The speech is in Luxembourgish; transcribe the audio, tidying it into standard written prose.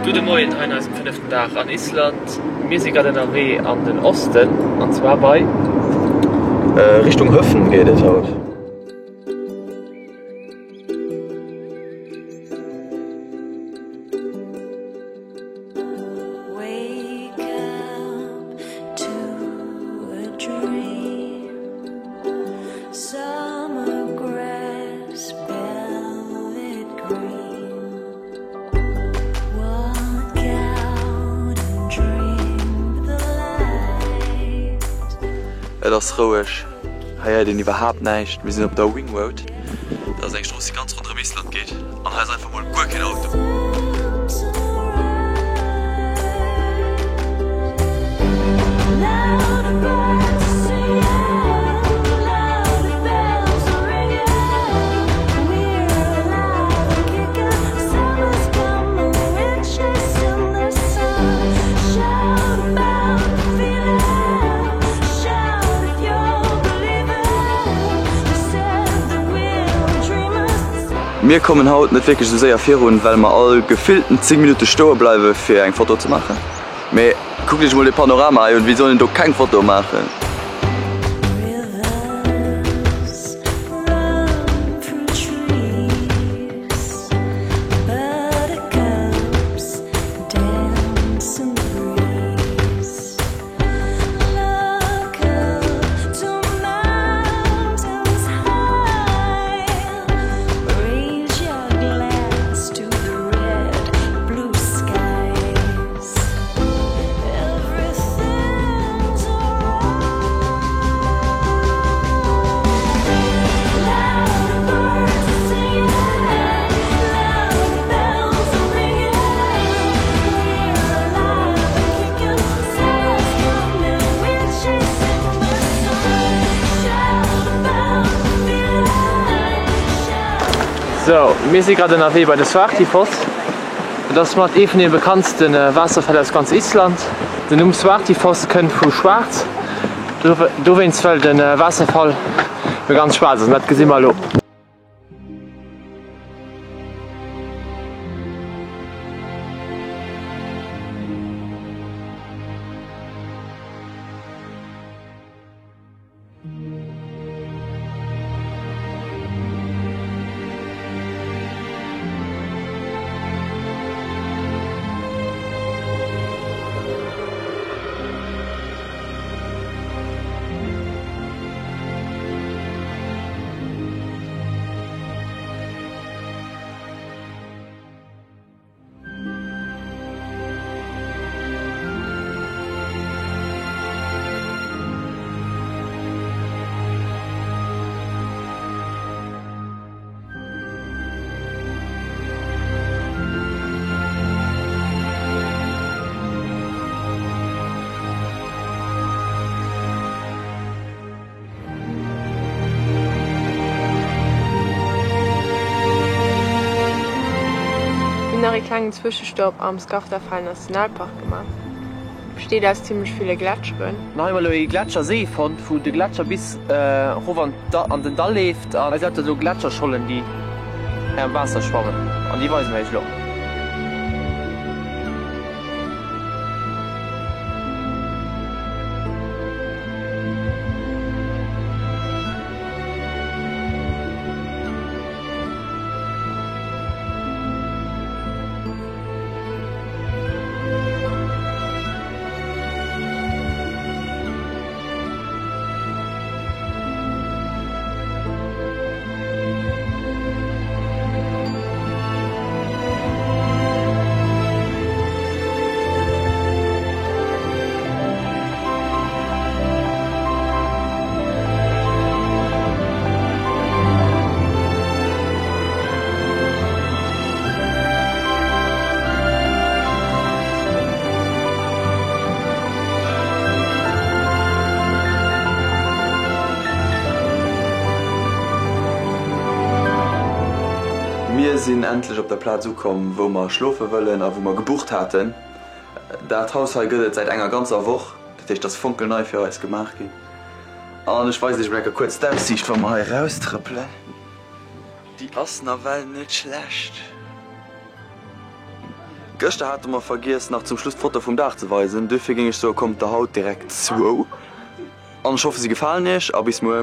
Gudde Moien hei an eisem fënneften Dag an Island. Mir si grad ënnerwee an den Osten an zwar bei. Richtung Höfn geet et haut. Et ass roueg, hei héiert een iwwerhaapt näischt. Mir sinn op der Wing Road, dat ass eng Strooss déi ganz ronderëm Island geet an hei ass einfach mol guer keen Auto. Mir kommen haut net wierklech esou séier virun, well mer all gefillten 10 Minutte stoe bleiwe fir eng Foto ze maachen. Mee kuckt iech mol dee Panorama hei un, wéi soll een do keng Foto maachen? Sou, mir si grad ënnerwee bei de Svartifoss. Et ass mat ee vun de bekanntste Waasserfäll aus ganz Island. Den Numm Svartifoss kënnt vu schwaarz, dowéinst well de Waasserfall ganz schwaarz ass an dat gesi mer elo. Mir hunn nach ee klengen Zwëschestopp am Skaftafell Nationalpark gemaach. Besteet aus zimmlech ville Gletscheren. Hei hu mer elo ee Gletschersee fonnt, wou de Gletscher bis erof an den Dall leeft. An hei si lauter esou Gletscherschollen, déi hei am Waasser schwammen. An déi weise mer iech elo. Mir sinn endlech op der Plaz ukomm, wou mer schlofe wëllen a wou mer gebucht haten. Dat Haus hei gëtt et säit enger ganzer Woch, dat heescht, et ass fonkelnei fir eis gemaach ginn. An ech weisen iech mol enker kuerz d'Aussiicht, wa mer hei eraustrëppelen. Déi ass nawell net schlecht. Gëschter hate mer vergiess nach zum Schluss d'Foto vum Dag ze weisen, duerfir géing ech soe kommt der haut direkt zwou. An ech hoffe se gefalen iech a bis muer.